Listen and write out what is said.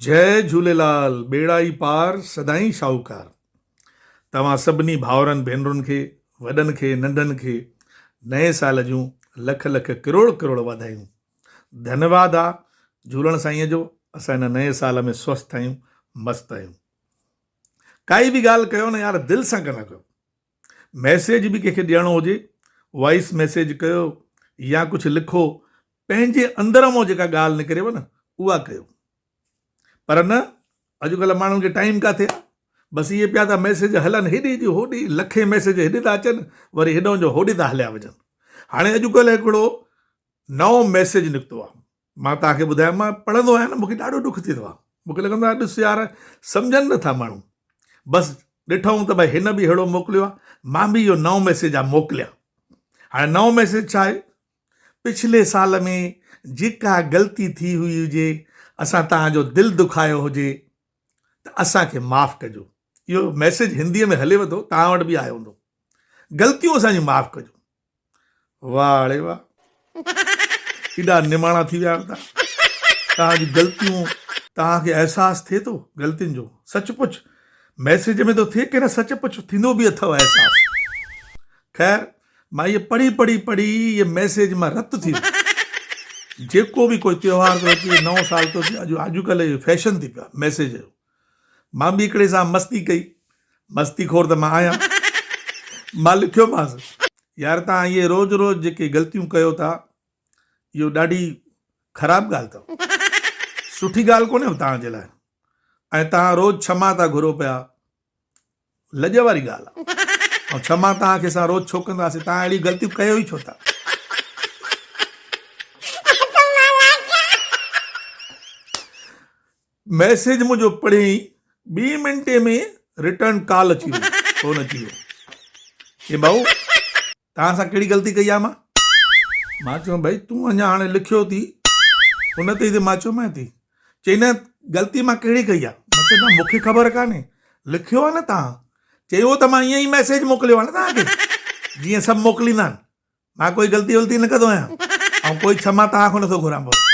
جئي جهوليلال ٻيڙا ئي پار سدائين شاهوڪار توهان سڀني ڀائرن ڀينرن کي وڏن کي ننڍن کي نئين سال جون لک لک ڪروڙ ڪروڙ واڌايون ڌنيواد آ جهولڻ سائين جو اسان هن نئين سال ۾ سوسٿ آهيون مست آهيون ڪائي به ڳالهه ڪيو نه يار دل سان ڪندا ڪيو ميسيج به ڪنهن کي ڏيڻو هجي وائس ميسيج ڪيو يا ڪجهه لکو پنهنجي اندر مان جيڪا ڳالهه نڪريو نه اها ڪيو پر نه اڄڪلهه ماڻهن کي ٽائيم ڪاٿي آ بس اهي پيا ٿا ميسيج هلن هيڏي جي هوڏي لکين ميسيج هيڏي ٿا اچن وري هيڏو جو هوڏي ٿا هليا وڃن هاڻي اڄڪلهه هڪڙو نئون ميسيج نڪتو آ مان توهان کي ٻڌايان مان پڙهندو آهيان نه مون کي ڏاڍو ڏک ٿيندو آهي مون کي لڳندو آهي ڏس يار سمجهن نٿا ماڻهو بس ڏٺائون ته ڀائی هن به ههڙو موڪليو آهي مان به اهو نئون ميسيج آهي موڪليان هاڻي نئون ميسيج ڇا آهي پڇلي سال ۾ جيڪا غلطي ٿي هئي هجي اسان توهان جو دل دکايو هجي ته اسان کي معاف ڪجو اهو ميسيج هنديء ۾ هليو ٿو توهان وٽ به آيو هوندو غلطيون اسان جون معاف ڪجو واه اڙي واه ايڏا نماڻا ٿي ويا آهيو توهان توهان جون غلطيون توهان کي احساس ٿئي ٿو غلطين جو سچ پچ ميسيج ۾ ٿو ٿئي ڪي نه سچ پچ ٿيندو به اٿو احساس خير مان اهي پڙهي پڙهي پڙهي اهي ميسيج مان رت ٿي ويو جيڪو به ڪوئي تيوهار ٿو اچي نئون سال ٿو اچي اڄ اڄڪلهه اهو فيشن ٿي پيو آهي ميسيج جو مان به هڪڙي سان مستي ڪئي. مستي خور ته مان آهيان. مان لکيومانس، يار توهان اهي روز روز جيڪي غلطيون ڪيو ٿا، اهو ڏاڍي خراب ڳالهه اٿو. سٺي ڳالهه ڪونهي توهان جي لاء ۽ توهان روز ڇما ٿا گهرو پيا. لڄ واري ڳالهه آ. ۽ ڇما توهان کي اسان روز ڇو ڪنداسين؟ توهان اهڙيون غلطيون ڪيو ئي ڇو ٿا؟ ميسيج منهنجو پڙهي ئي ٻي منٽي ۾ ريٽرن ڪال اچي وئي، فون اچي ويو. چي ڀائو توهان سان ڪهڙي غلطي ڪئي آهي مان؟ مان چيم ڀائي تون اڃا هاڻي لکيو ٿي ان تي ئي ته مان چيومانء ٿي. چئي نه غلطي مان ڪهڙي ڪئي آهي؟ مان چيو نه مون کي خبر ڪانهي لکيو آهي نه توهان. چئي اهو ته مان ائين ئي ميسيج موڪليو آهي نه توهان کي جيئن سڀ موڪليندا آهن. مان ڪوئي غلطي ولطي نه ڪندو آهيان ۽ ڪوئي ڇما توهان کان نٿو گهران پيو.